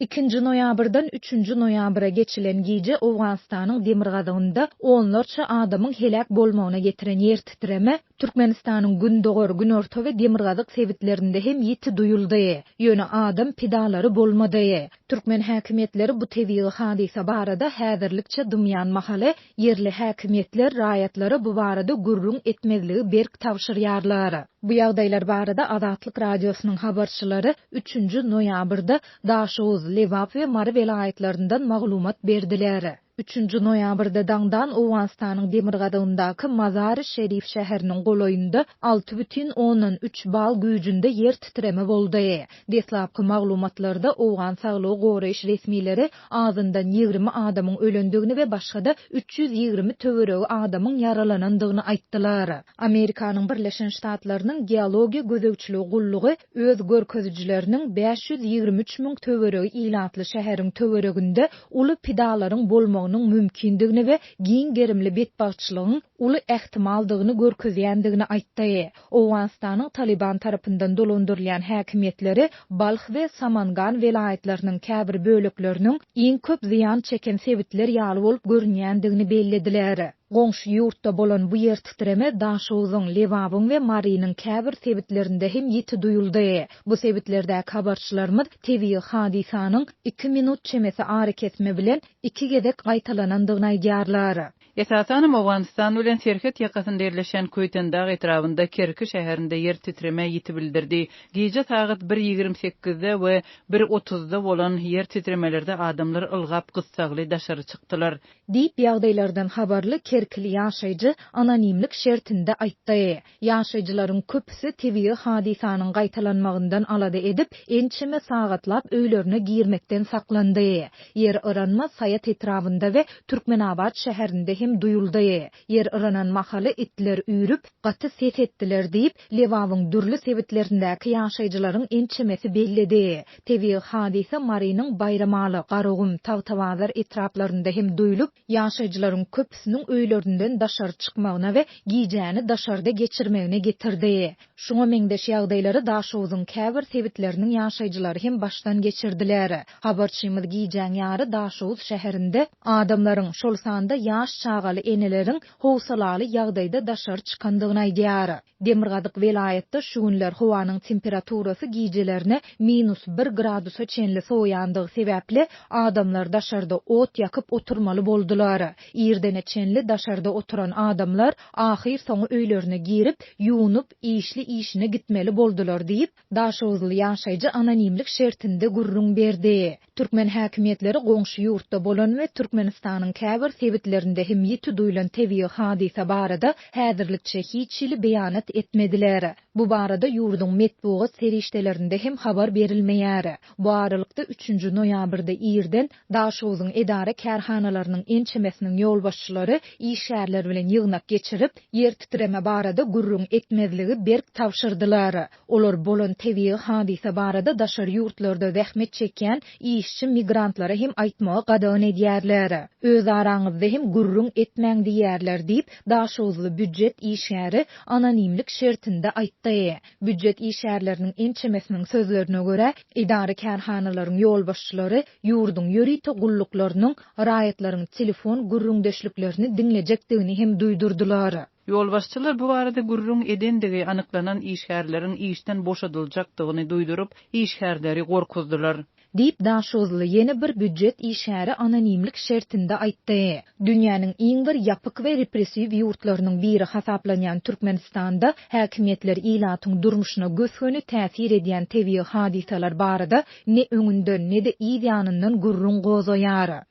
Ikinji noýabrdan üçünji noýabra geçilen gije Owganystanyň demirgazygynda onlarça adamyň heläk bolmagyna getiren ýer titreme Türkmenistanyň gündogar, günorta we demirgazyk sebitlerinde hem ýiti duýuldy. Ýöne adam pidalary bolmady. Türkmen häkimiýetleri bu tebigy hadysa barada häzirlikçe dymýan mahaly, ýerli häkimiýetler raýatlara bu barada gürrüň etmezligi berk tabşyrýarlar. Bu ýagdaýlar barada Azatlyk Radiosynyň habarçylary üçünji noýabrda Daşoguz, Lebap we Mary welaýatlaryndan maglumat berdiler. Üçünji noýabrda daňdan Owganystanyň demirgazygyndaky Mazary-Şerif şäheriniň golaýynda 6,3 bal güýjünde ýer titreme boldy. Deslapky maglumatlarda owgan saglygy goraýyş resmileri azyndan 20 adamyň ölendigini we başga-da 320 töweregi adamyň ýaralanandygyny aýtdylar. Amerikanyň Birleşen Ştatlarynyň Geologiýa gözegçiligi gullugy öz görkezijileriniň 523 müň töweregi ilatly şäheriň töwereginde uly pidalaryň bolmagynyň mümkindigini we giň gerimli betbagtçylygyň uly ähtimaldygyny görkezýändigini aýtdy. Owganystanyň Talyban tarapyndan dolandyrylýan häkimiýetleri Balh we Samangan welaýatlarynyň käbir bölekleriniň iň köp zyýan çeken sebitler ýaly bolup görünýändigini bellediler. Goňşy ýurtda bolan bu ýer titreme Daşogzuň, Lebabyň we Marynyň käbir sebitlerinde hem ýiti duýuldy. Bu sebitlerdäki habarçylarymyz tebigy hadysanyň iki minut çemesi arakesme bilen iki gezek gaýtalanandygyny aýdýarlar. Esasanam Owganystan bilen serhet ýakasynda ýerleşýän Köýtendag etrabynda Kerki şäherinde ýer titreme ýiti bildirdi. Gije sagat bir ýigrimi sekizde we bir otuzda bolan ýer titremelerde adamlar ylgap gyssagly daşary çykdylar. Diýip, ýagdaýlardan habarly kerkili ýaşaýjy anonimlik şertinde aýtdy. Ýaşaýjylaryň köpüsi tebigy hadysanyň gaýtalanmagyndan alada edip, ençeme sagatlap öýlerine girmekden saklandy. Ýer yranma Saýat etrabynda we Türkmenabat şäherinde hem duýuldy. Ýer yranan mahaly itler üýrüp, gaty ses etdiler diýip, Lebabyň dürli sebitlerindäki ýaşaýjylaryň ençemesi belledi. Tebigy hadysa Marynyň Baýramaly, Garagum, Tagtabazar etraplarynda hem duýlup, ýaşaýjylaryň köpüsiniň öýlerinden daşary çykmagyna we gijäni daşarda geçirmegine getirdi. Şuňa meňzeş ýagdaýlary Daşogzuň käbir sebitleriniň ýaşaýjylary hem başdan geçirdiler. Habarçymyz gijäň ýary Daşoguz şäherinde adamlaryň, şol sanda ýaş çagaly eneleriň howsalaly ýagdaýda daşary çykandygyny aýdýar. Demirgazyk welaýatda şu günler howanyň temperaturasy gijelerine minus bir gradusa çenli sowaýandygy sebäpli, adamlar daşarda ot ýakyp oturmaly boldular. Irdene çenli daşarda oturan adamlar ahyrsoňy öýlerine girip, ýuwunyp, işli-işine gitmeli boldular diýip, Daşoguzly ýaşaýjy anonimlik şertinde gürrüň berdi. Türkmen häkimiýetleri goňşy ýurtda bolan we Türkmenistanyň käbir sebitlerinde hem ýiti duýlan tebigy hadysa barada häzirlikçe hiç hili beýanat etmediler. Bu barada ýurduň metbugat serişdelerinde hem habar berilmeýär. Bu aralykda, üçünji noýabrda irden Daşogzuň edara-kärhanalarynyň ençemesiniň ýolbaşçylary işgärler bilen ýygnak geçirip, ýer titreme barada gürrüň etmezligi berk tabşyrdylar. Olar bolan tebigy hadysa barada daşary ýurtlarda zähmet çekýän işçi migrantlara hem aýtmagy gadagan edýärler. Öz araňyzda hem gürrüň etmäň diýýärler diýip, daşoguzly býujet işgäri anonimlik şertinde aýtdy. Býujet işgärleriniň ençemesiniň sözlerine görä, edara-kärhanalaryň ýolbaşçylary ýurduň ýörite gulluklarynyň raýatlaryň telefon gürrüňdeşliklerini diňlejekdigini hem duýdurdylar. Ýolbaşçylar bu barada gürrüň edendigi anyklanan işgärleriň işden boşadyljakdygyny duýduryp, işgärleri gorkuzdylar. Diýip, daşoguzly ýene bir býujet işgäri anonimlik şertinde aýtdy. Dünýäniň iň bir ýapyk we repressiw ýurtlarynyň biri hasaplanýan Türkmenistanda häkimiýetler ilatyň durmuşyna gös-göni täsir edýän tebigy hadysalar barada ne öňünden, ne-de yz ýanyndan gürrüň gozgaýar.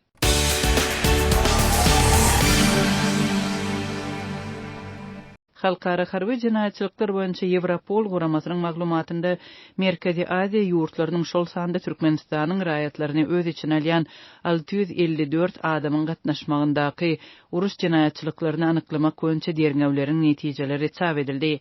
Halkara harby jenaýatçylyklar boýunça Ýewropol guramasynyň maglumatynda Merkezi Aziýa ýurtlarynyň, şol sanda Türkmenistanyň raýatlaryny öz içine alýan 654 adamyň gatnaşmagyndaky uruş jenaýatçylyklaryny anyklamak boýunça derňewleriň netijeleri çap edildi.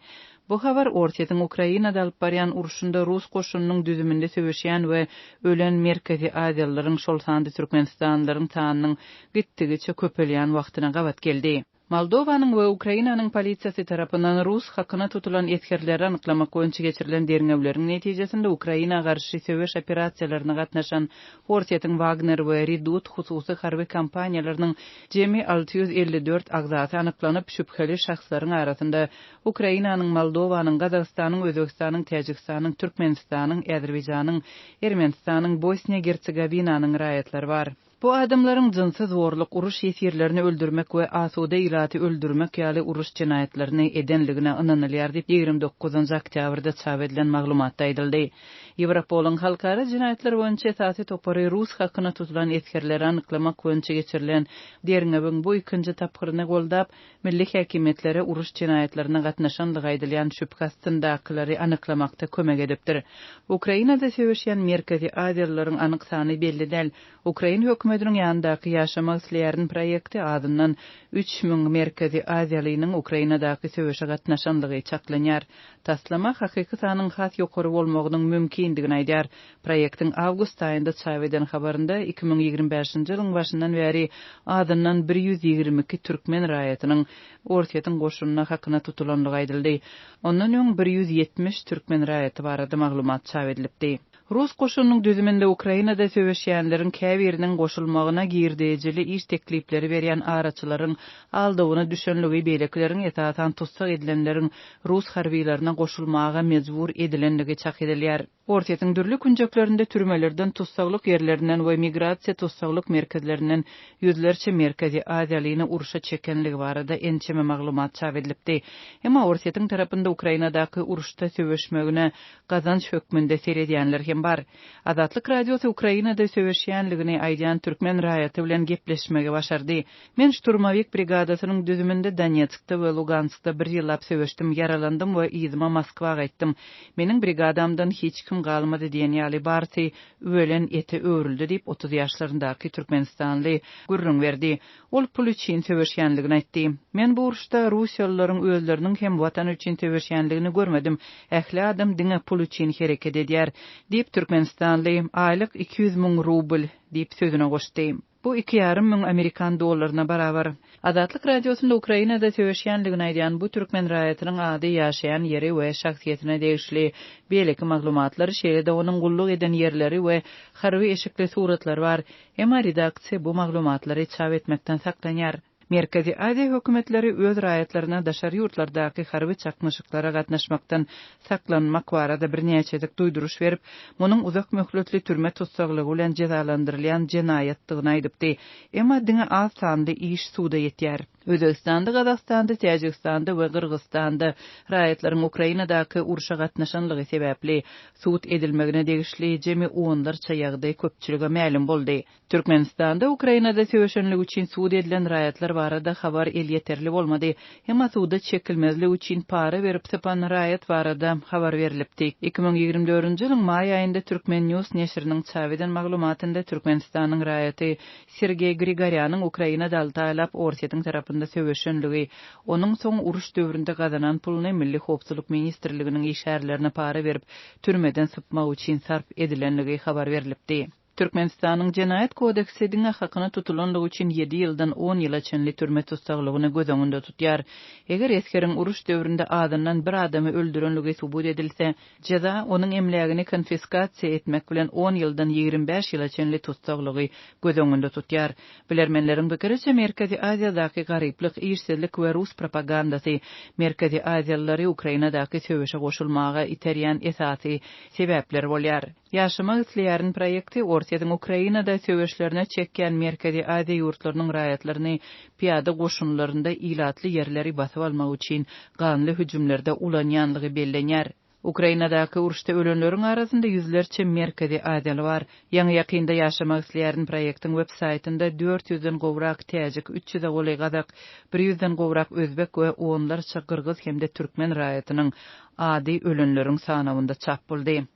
Bu habar Orsýetiň Ukrainada alyp barýan urşunda rus goşunynyň düzüminde söweşýän we ölen merkezi aziýalylaryň, şol sanda türkmenistanlylaryň sanynyň gitdigiçe köpelýän wagtyna gabat geldi. Moldowanyň we Ukrainanyň polisiýasy tarapyndan rus hakyna tutulan esgerleri anyklamak boýunça geçirilen derňewleriň netijesinde Ukraina garşy söweş operasiýalaryna gatnaşan Orsýetiň Wagner we Redut hususy harby kompaniýalarynyň jemi 654 agzasy anyklanyp, şübheli şahslaryň arasynda Ukrainanyň, Moldowanyň, Gazagystanyň, Özbegistanyň, Täjigistanyň, Türkmenistanyň, Äzerbaýjanyň, Ermenistanyň, Bosniýa-Gersegowinanyň raýatlary bar. Bu adamlaryň jynsy zorluk, uruş ýesirlerini öldürmek we asuda ilaty öldürmek ýaly uruş jenaýatlaryny edenligine ynanylýar diýip, 29 oktýabrda çap edilen maglumatda aýdyldy. Ýewropolyň halkara jenaýatlar boýunça esasy topary rus hakyna tutulan esgerleri anyklamak boýunça geçirilen derňewiň bu ikinji tapgyryny goldap, milli häkimiýetlere uruş jenaýatlaryna gatnaşandygy aýdylýan şübhe astyndakylary anyklamakda kömek edipdir. Ukrainada söweşýän merkezi aziýalylaryň anyk sany belli däl. Ukrain hökümetiniň ýanyndaky Ýaşamak isleýärin proýekti azyndan 3000 merkezi aziýalynyň Ukrainadaky söweşe gatnaşandygy çaklanýar. Taslama hakyky sanyň has ýokary bolmagynyň mümkindigini aýdýar. Proýektiň awgust aýynda çap eden habarynda 2025-nji ýylyň başyndan bäri azyndan 122 türkmen raýatynyň Orsýetiň goşunyna hakyna tutulandygy aýdyldy. Ondan öň 170 türkmen raýaty barada maglumat çap edilipdi. Rus goşunynyň düzüminde Ukrainada söweşýänleriň käbiriniň goşulmagyna girdejili iş teklipleri berýän araçylaryň aldawyna düşenligi, beýlekileriň, esasan tussag edilenleriň rus harbylaryna goşulmaga mejbur edilendigi çak edilýär. Orsýetiň dürli künjeklerinde türmelerden, tussaglyk ýerlerinden we migrasiýa tussaglyk merkezlerinden ýüzlerçe merkezi aziýalyny urşa çekenligi barada ençeme maglumat çap edilipdi. Emma Orsýetiň tarapynda Ukrainadaky uruşda söweşmegine gazanç hökmünde seredýänler hem bar. Azatlyk Radiosy Ukrainada söweşýänligini aýdýan türkmen raýaty bilen gepleşmegi başardy. Men şturmowik brigadasynyň düzüminde Donetskde we Luganskda bir ýyllap söweşdim, ýaralandym we yzyma Moskwa gaýtdym. Meniň brigadamdan hiç kim galmady diýen ýaly, barysy üwelen ete öwrüldi diýip, 30 ýaşlaryndaky türkmenistanly gürrüň berdi. Ol pul üçin söweşýänligini aýtdy. Men bu uruşda russiýalylaryň özleriniň hem Watan üçin söweşýänligini görmedim. Ähli adam diňe pul üçin hereket edýär, diýip, türkmenistanly, aýlyk 200 müň rubl, diýip sözüne goşdy. Bu iki ýarym müň amerikan dollaryna barabar. Azatlyk Radiosynda Ukrainada söweşýänligini aýdýan bu türkmen raýatynyň ady, ýaşaýan ýeri we şahsyýetine degişli beýleki maglumatlar, şeýle-de onuň gulluk eden ýerleri we harby eşikli suratlary bar. Emma redaksiýa bu maglumatlary çap etmekden saklanýar. Merkezi Aziýa hökümetleri öz raýatlaryna daşary ýurtlardaky harby çaknyşyklara gatnaşmakdan saklanmak barada birnäçe gezek duýduryş berip, munuň uzak möhletli türme tussaglygy bilen jezalandyrylýan jenaýatdygyny aýdypdy. Emma diňe az sanly iş suda ýetýär. Özbegistanda, Gazagystanda, Täjigistanda we Gyrgyzystanda raýatlaryň Ukrainadaky urşa gatnaşanlygy sebäpli sud edilmegine degişli jemi onlarça ýagdaý köpçülige mälim boldy. Türkmenistanda Ukrainada söweşenligi üçin sud edilen raýatlar barada habar elýeterli bolmady. Emma suda çekilmezlik üçin para berip sypan raýat barada habar berlipdi. 2024-nji ýylyň maý aýynda Turkmen. News neşiriniň çap eden maglumatynda Türkmenistanyň raýaty Sergeý Grigorýanyň Ukrainada alty aýlap Orsýetiň tarapynda söweşenligi, onuň soň uruş döwründe gazanan puluny Milli howpsuzlyk ministrliginiň işgärlerine para berip türmeden sypmak üçin sarp edilenligi habar berlipdi. Türkmenistanyň Jenaýat kodeksi diňe hakyna tutulanlygy üçin ýedi ýyldan on ýyla çenli türme tussaglygyny göz öňünde tutýar. Eger esgeriň uruş döwründe azyndan bir adamy öldürenligi subut edilse, jeza onuň emlägini konfiskasiýa etmek bilen on ýyldan 25 ýyla çenli tussaglygy göz öňünde tutýar. Bilermenleriň pikiriçe, Merkezi Aziýadaky garyplyk, işsizlik we rus propagandasy Merkezi Aziýalylary Ukrainadaky söweşe goşulmaga iterýän esasy sebäpler bolýar. Ýaşamak isleýärin proýekti Orsýetiň Ukrainada söweşlerine çekýän Merkezi Aziýa ýurtlarynyň raýatlaryny pyýada goşunlarynda ilatly ýerleri basyp almak üçin ganly hüjümlerde ulanýanlygy bellenýär. Ukrainadaky uruşda ölenleriň arasynda ýüzlerçe Merkezi Aziýaly bar. Ýaňy-ýakynda Ýaşamak isleýärin proýektiň web saýtynda dört ýüzden gowrak täjik, üç ýüze golaý gazak, bir ýüzden gowrak özbek we onlarça gyrgyz hem-de türkmen raýatynyň ady ölenleriň sanawynda çap boldy.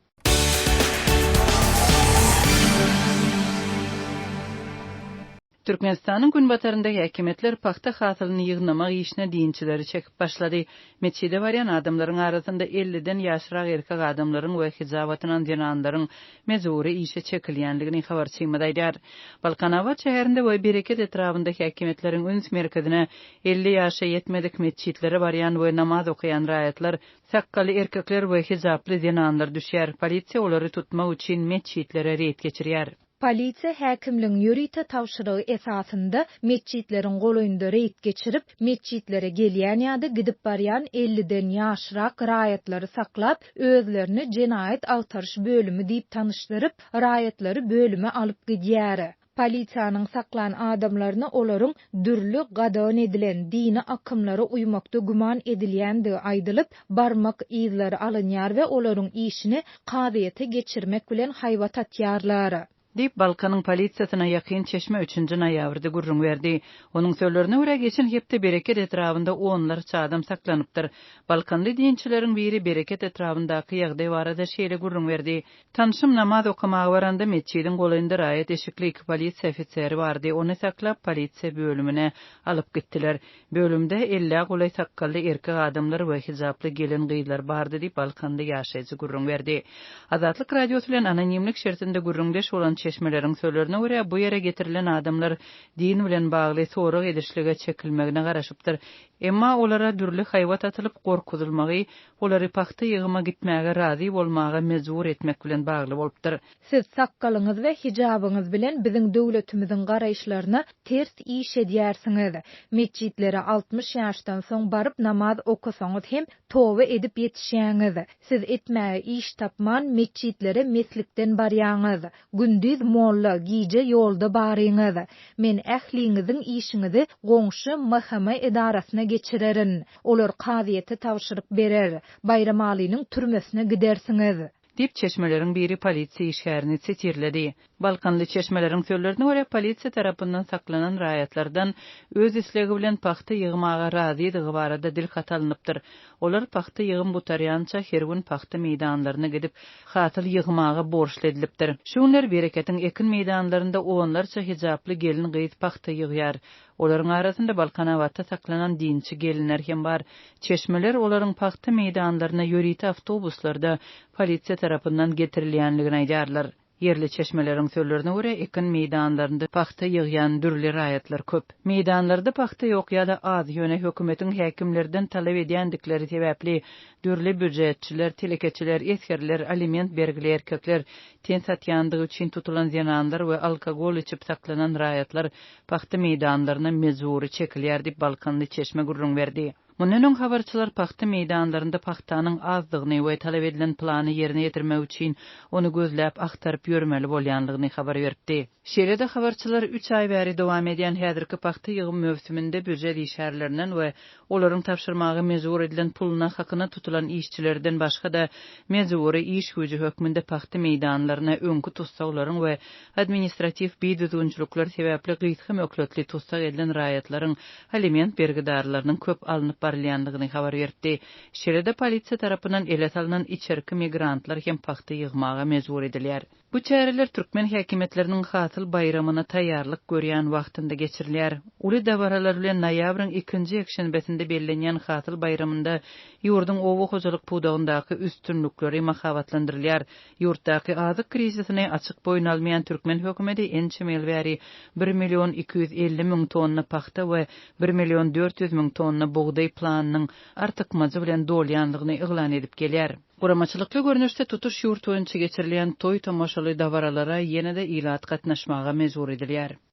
Türkmenistanyň günbatarynda häkimiýetler pagta hasylyny ýygnamak işine dinçileri çekip başlady. Metjide barýan adamlaryň arasynda elliden ýaşrak erkek adamlaryň we hijap atynan zenanlaryň mejbury işe çekilýändigini habarçymyz aýdýar. Balkanabat şäherinde we Bereket etrabynda häkimiýetleriň üns merkezine 50 ýaşa ýetmedik metjitlere barýan we namaz okaýan raýatlar, sakgally erkekler we hijaply zenanlar düşýär. Polisiýa olary tutmak üçin metjitlere reýd geçirýär. Polisiýa häkimligiň ýörite tabşyrygy esasynda metjitleriň golaýynda reýd geçirip, metjitlere gelýän ýa-da gidip barýan elliden ýaşrak raýatlary saklap, özlerini jenaýat agtaryş bölümi diýip tanyşdyryp, raýatlary bölüme alyp gidýär. Polisiýanyň saklan adamlaryna olaryň dürli gadagan edilen dini akymlara uýmakda güman edilýändigi aýdylyp, barmak yzlary alynýar we olaryň işini kazyýete geçirmek bilen haýbat atýarlar. Diýip, Balkanyň polisiýasyna ýakyn çeşme üçünji noýabrda gürrüň berdi. Onuň sözlerine görä, geçen hepde Bereket etrabynda onlarça adam saklanypdyr. Balkanly dinçileriň biri Bereket etrabyndaky ýagdaý barada şeýle gürrüň berdi, Tanşym namaz okamaga baranda metjidiň golaýynda raýat eşikli iki polisiýa ofiseri bardy. Ony saklap, polisiýa bölümine alyp gitdiler. Bölümde ellä golaý sakgally erkek adamlar we hijaply gelin-gyzlar bardy diýip, balkanly ýaşaýjy gürrüň berdi. Azatlyk Radiosy bilen anonimlik şertinde gürrüňdeş bolan çeşmeleriň sözlerine görä, bu ýere getirilen adamlar din bilen bagly sorag edişlige çekilmegine garaşypdyr. Emma olara dürli haýbat atylyp, gorkuzylmagy, olary pagta ýygyma gitmäge razy bolmaga mejbur etmek bilen bagly bolupdyr. Siz sakgalyňyz we hijabyňyz bilen biziň döwletimiziň garaýyşlaryna ters iş edýärsiňiz. Metjitlere 60 ýaşdan soň baryp namaz okasaňyz hem toba edip ýetişýäňiz. Siz etmäge iş tapman metjitlere meslikden barýaňyz. Gündiz molla, gije ýolda baryňyz. Men ähliňiziň işiňizi goňşy MHM edarasyna geçirerin. Olar kazyýete tabşyryk berer. Baýramalynyň türmesine gidersiňiz. Diýip, çeşmeleriň biri polisiýa işgärini sitirledi. Balkanly çeşmeleriň sözlerine görä, polisiýa tarapyndan saklanan raýatlardan öz islegi bilen pagta ýygmaga razydygy barada dilhat alnypdyr. Olar pagta ýygym gutarýança her gün pagta meýdanlaryna gidip, hasyl ýygmaga borçly edilipdir. Şu günler Bereketiň ekin meýdanlarynda onlarça hijaply gelin-gyz pagta ýygýar. Olaryň arasynda Balkanabatda saklanan dinçi gelinler hem bar. Çeşmeler olaryň pagta meýdanlaryna ýörite awtobuslarda polisiýa tarapyndan getirilýänligini aýdýarlar. Ýerli çeşmeleriň sözlerine görä, ekin meýdanlarynda pagta ýygýan dürli raýatlar köp. Meýdanlarda pagta ýok ýa-da az, ýöne hökümetiň häkimlerden talap edýändikleri sebäpli dürli býujetçiler, telekeçiler, esgerler, aliment bergili erkekler, ten satýandygy üçin tutulan zenanlar we alkogol içip saklanan raýatlar pagta meýdanlaryna mejbury çekilýär diýip, balkanly çeşme gürrüň berdi. Mundan öň habarçylar pagta meýdanlarynda pagtanyň azdygyny we talap edilen plany ýerine ýetirmek üçin ony gözläp, agtaryp ýörmeli bolýanlygyny habar beripdi. Şeýle-de habarçylar üç aý bäri dowam edýän häzirki pagta ýygym möwsüminde býujet işgärlerinden we olaryň tabşyrmaga mejbur edilen puluna hakyna tutulan işçilerden başga-da mejbury iş güýji hökmünde pagta meýdanlaryna öňki tussaglaryň we administratiw bidüzgünçilikler sebäpli gysga möhletli tussag edilen raýatlaryň aliment bergidarlarynyň köp alnyp barylýandygyny habar beripdi. Şeýle-de polisiýa tarapyndan ele salnan içerki migrantlar hem pagta ýygmaga mejbur edilýär. Bu çäreler türkmen häkimiýetleriniň Hasyl baýramyna taýýarlyk görýän wagtynda geçirilýär. Uly dabaralar bilen noýabryň ikinji ýekşenbesinde bellenýän Hasyl baýramynda ýurduň oba hojalyk pudagyndaky üstünlikleri mahabatlandyrylýar. Ýurtdaky azyk krizisini açyk boýun almaýan türkmen hökümeti ençeme ýyl bäri bir million 250 müň tonna pagta we bir million 400 müň tonna bugdaý planynyň artykmajy bilen dolýandygyny yglan edip gelýär. Guramaçylykly görnüşde tutuş ýurt boýunça geçirilýän toý-tomaşaly dabaralara ýene-de ilat gatnaşmaga mejbur edilýär.